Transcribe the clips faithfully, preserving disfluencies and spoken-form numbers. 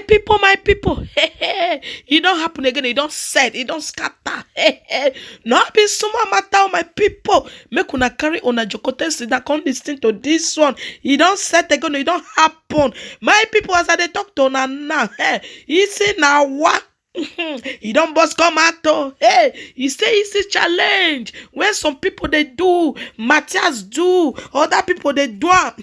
People, my people, hey, hey, e don happen again, e don set, e don scatter. Hey, hey. No be small matter, my people. Make una carry una jokote sit down, come listen to this one. E don set again, e don happen. My people, as I dey talk to una now, hey, e say na wa. E don burst come out o. Hey, e say e see challenge wey some people dey do, Matthias do, other people dey do am.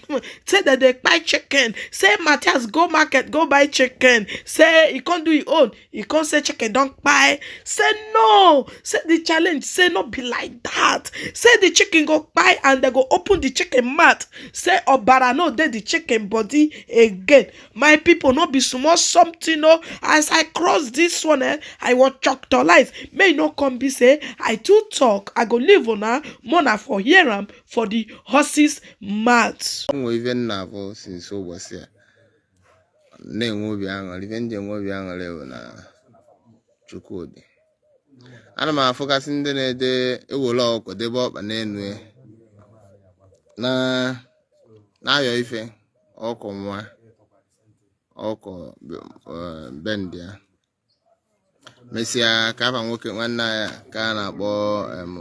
Say dem dey kpai chicken. Say Matthias go market go buy chicken. Say e come do e own. E come say chicken don kpai. Say no. Say the challenge. Say no be like that. Say the chicken go kpai and dem go open the chicken mouth. Say obara no dey the chicken body again. My people, no be small something o. As I cross this one, eh, I was choctolize. May e no come be say I too talk. I go leave una, mona for hear am for the horse's mouth. Nwe ife nna bụ since ụbọchị a na-enwe obi aṅụrị. Ife m ji enwe obi aṅụrị bụ na Chukwudị. Ana m afụgasị ndị na-ede ewere ọkụkọ debe ọkpa n'enu ya, na na-ayọ ife ọkụkọ nwa ọkụkọ be ndị ya. Mesịa ka afa nwoke nwanne anyị ka a na-akpọ em,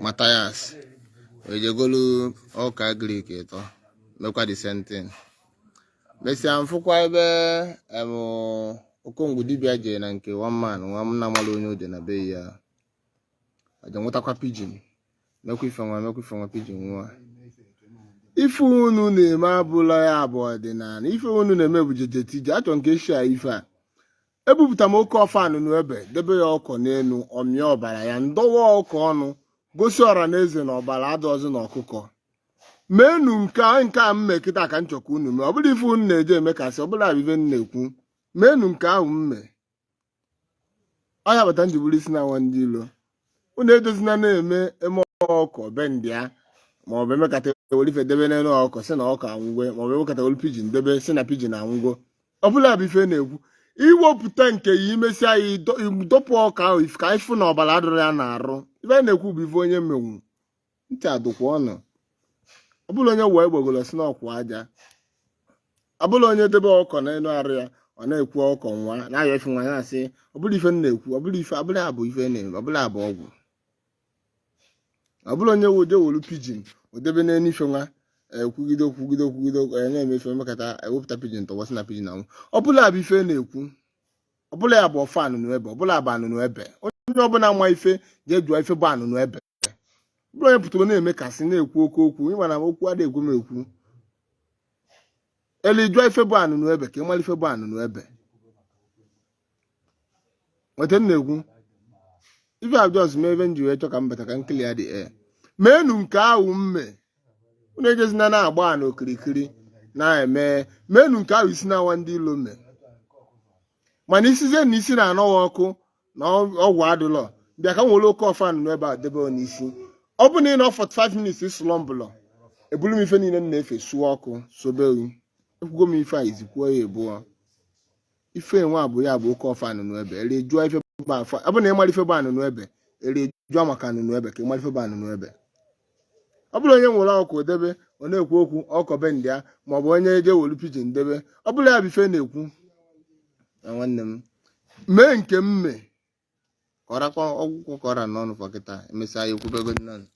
Matthias ejegolu ọka grik ịtọ, mekwa the same thing. Mesịa mfụkwa ebe em, okongwu dibịa jee na nke one man, nwa m na-amala onye o je na be ya, aja nwetakwa pidgin, mekwa ife nwa, mekwa ife nwa, pidgin nwa. Ife unu na-eme abụla ya bụ ọdịnala. Ife unu na-eme bụ jejetije. Achọ nke shia ife a. Ebupụta m oke ọfa anụnụ ebe, debe ya ọkọ n'enu, ọmịa ọbara ya, ndọwa ọkọ ọnụ, gosi ọra na eze na ọbara adọzi na ọkụkọ. Menu nke a, nke a mme kịta ka m chọ ka unu mee. Ọ bụla ife unu na-eje eme kasị, ọ bụla bụ ife m na-ekwu. Menu nke ahụ mme. Ọ ya bata njiburu isi na nwa ndị ilo. Unu edozina na-eme eme ọkọ be ndị a, ma ọ bụ emekata ewere ife debe n'elu ọkọ, sị na ọkọ anwụgo, ma ọ bụ emekata ewere pidgin debe, sị na pidgin anwụgo. Ọ bụla bụ ife na-ekwu. Iwepụta nke ya, imesịa ya, ịdọ- ịdọpụ ọkọ ahụ, if- ka anyị fụ na ọbara adịrọ ya na-arụ. Ife a na-ekwu bụ ife onye menwu. Ntị adụkwa ọnụ. Ọ bụla onye wee gbagoro si n'ọkwa aja. Ọ bụla onye debe ọkọ n'elu arụ ya, ọ na-ekwu ọkọ nwa, na-ayọ ife nwa, na-asị, "Ọ bụla ife m na-ekwu, ọ bụla ife, ọ bụla bụ ife na-eme, ọ bụla bụ ọgwụ." Ọ bụla onye wo-, je wolu pidgin, o debe n'elu ife nwa, ekwugide, kwugide, kwugide, e na-eme ife mekata, ewepụta pidgin tọwa, sị na pidgin anwụ. Ọ bụla bụ ife na-ekwu. Ọ bụla ya bụ ọfa anụnụ ebe, ọ bụla bụ anụnụ ebe. Onye ọbụla ma ife, jee jụọ ife bụ anụnụ ebe. Ọ bụla onye pụtara na-eme kasị na-ekwu oke okwu, ịma na okwu adịghị ekwu m ekwu. Ele jụọ ife bụ anụnụ ebe, ka ị mara ife bụ anụnụ ebe. Nweta m na-ekwu. Ife a just mee ebe m ji wee chọ ka m bata ka m clear the air. Menu nke ahụ mme. Unu ejezina na-agba a n'okirikiri na-eme. Menu nke ahụ isi na-awa ndị ilo mme. Mana isizie na isi na-anọwa ọkụ na ọ- ọgwụ adịlọ. Bịa ka m were oke ọfa anụnụ ebe a debe n'isi. Ọ bụ na ị nọ forty-five minutes ị slumberlọ, ebulu m ife niile m na-efe suo ọkụ, sobe oyi. Ekwugo m ife a izi kwuo ya abụọ. Ife nwa bụ ya bụ oke ọfa anụnụ ebe. Ere jụọ ife bụ afọ. Ọ bụ na ị mara ife bụ anụnụ ebe, ere jụọ maka anụnụ ebe, ka ị mara ife bụ anụnụ ebe. Ọ bụla onye nwere ọkụ debe, ọ na-ekwu okwu, ọkọ be ndị ya, ma ọ bụ onye je wolu pidgin debe. Ọ bụla ya bụ ife na-ekwu. Na nwanne m, mee nke m mee. Ka ọ rakwa ọgwụkwọ ka ọ ra n'ọnụ for kịta, emesịa ya ekwubego nna.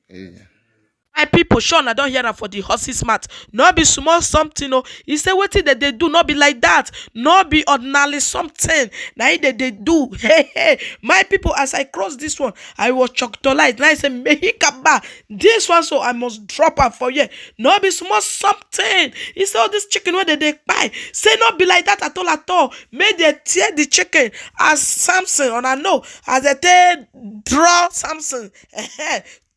Ee. My people, sure, I don't hear am for the horse's mouth. No be small something, no. He say, "Wetin dem dey do, no be like that. No be ordinary something. Na it dem dey do." Hey, hey. My people, as I cross this one, I was choctolized. Now I say, "Mehikaba." This one, so I must drop am for here. No be small something. He say, "All this chicken wey dem dey kpai." Say, "No be like that at all, at all." Make dem tear the chicken as Samson, una know, as dem take draw Samson.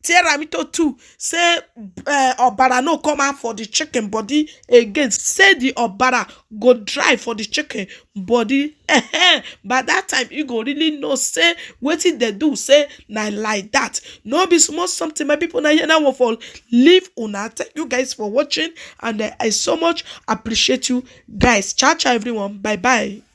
Tear am into two. Say, eh, obara no come out for the chicken body again. Say the obara go dry for the chicken body. By that time, you go really know say wetin dem do, say na like that. No be small something, my people. Na here na one for leave una. Thank you guys for watching, and, eh, I so much appreciate you guys. Ciao, ciao, everyone. Bye bye.